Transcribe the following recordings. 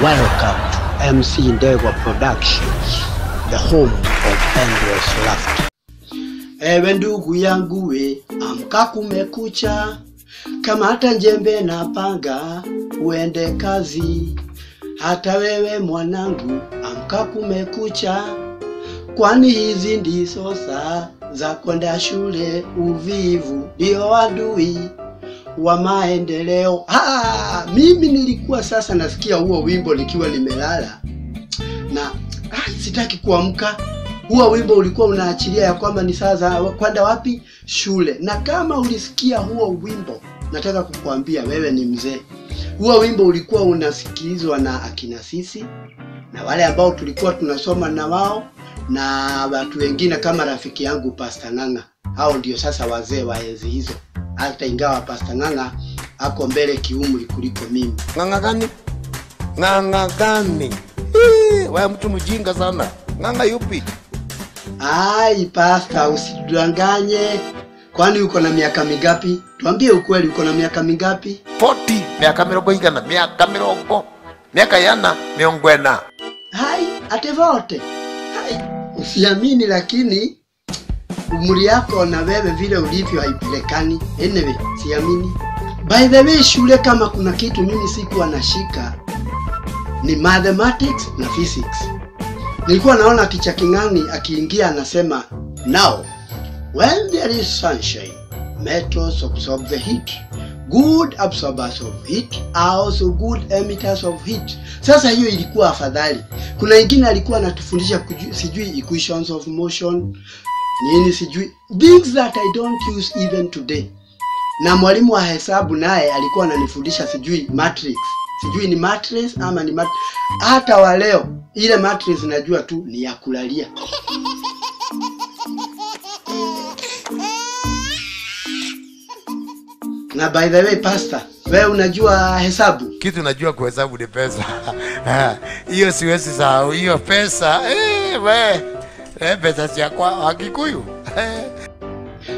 Welcome to MC Ndegwa Productions, the home of endless laughter. Ewe ndugu yangu we, amka kumekucha, kama hata njembe na panga, uende kazi. Hata wewe mwanangu, amka kumekucha, kwani hizi ndizo saa za kwenda shule. Uvivu ndio adui wa maendeleo. Ha, mimi nilikuwa sasa nasikia huo wimbo nikiwa nimelala na sitaki kuamka. Huo wimbo ulikuwa unaachilia ya kwamba ni saa za kwenda wapi? Shule. Na kama ulisikia huo wimbo, nataka kukuambia wewe ni mzee. Huo wimbo ulikuwa unasikilizwa na akina sisi na wale ambao tulikuwa tunasoma na wao na watu wengine kama rafiki yangu Pastor Ng'ang'a. Hao ndio sasa wazee wa enzi hizo. Hata ingawa Pastor Ng'ang'a ako mbele kiumri kuliko mimi. Ng'ang'a gani? Ng'ang'a gani? Wewe mtu mjinga sana. Ng'ang'a yupi? Ai Pastor, usidanganye. Kwani uko na miaka mingapi? Tuambie ukweli, uko na miaka mingapi? 40, miaka mirongo igana, miaka mirongo, miaka yana miongo ena. Hai, ate vote. Hai, usiamini lakini umri yako na wewe vile ulivyo haipelekani. Anyway, siamini. By the way, shule kama kuna kitu mimi sikuwa nashika ni mathematics na physics. Nilikuwa naona Teacher King'ang'i akiingia anasema, now when there is sunshine, metals absorb the heat. Good absorbers of heat are also good emitters of heat. Sasa hiyo ilikuwa afadhali. Kuna ingine alikuwa anatufundisha sijui equations of motion, nini sijui, things that I don't use even today. Na mwalimu wa hesabu naye alikuwa ananifundisha sijui matrix. Sijui ni matrix ama ni matrix. Hata wa leo ile matrix najua tu ni ya kulalia. Na by the way Pastor, wewe unajua hesabu? Kitu najua kuhesabu ni pesa. Hiyo siwezi sahau, hiyo pesa. We. Pesa si ya kwa Wakikuyu.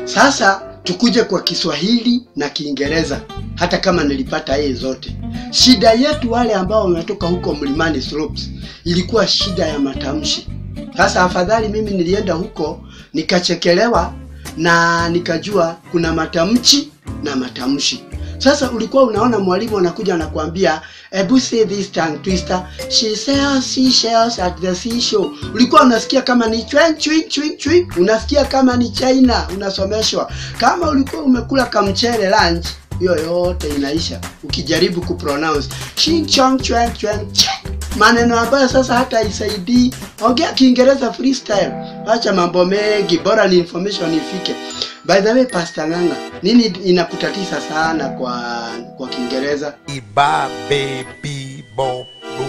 Sasa tukuje kwa Kiswahili na Kiingereza, hata kama nilipata yeye zote. Shida yetu wale ambao wametoka huko mlimani slopes ilikuwa shida ya matamshi. Sasa afadhali mimi nilienda huko nikachekelewa na nikajua kuna matamshi na matamshi. Sasa ulikuwa unaona mwalimu anakuja anakuambia, ebu say this tongue twister, she sells seashells at the seashore. Ulikuwa unasikia kama ni chwen chwin chwin chwin, unasikia kama ni China unasomeshwa. Kama ulikuwa umekula kamchere lunch, hiyo yote inaisha ukijaribu kupronounce ching chong chwen chwen cheng. Maneno ambayo sasa hata isaidii. Ongea Kiingereza freestyle, acha mambo mengi, bora ni information ifike. By the way Pastor Ng'ang'a, nini inakutatiza sana kwa Kiingereza? Iba baby bo bu.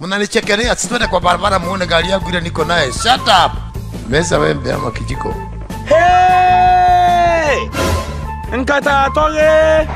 Mnanichekelea, sitwende kwa barabara muone gari yangu ile niko naye. Shut up. Meza wembe ama kijiko. Hey! Nkata toge.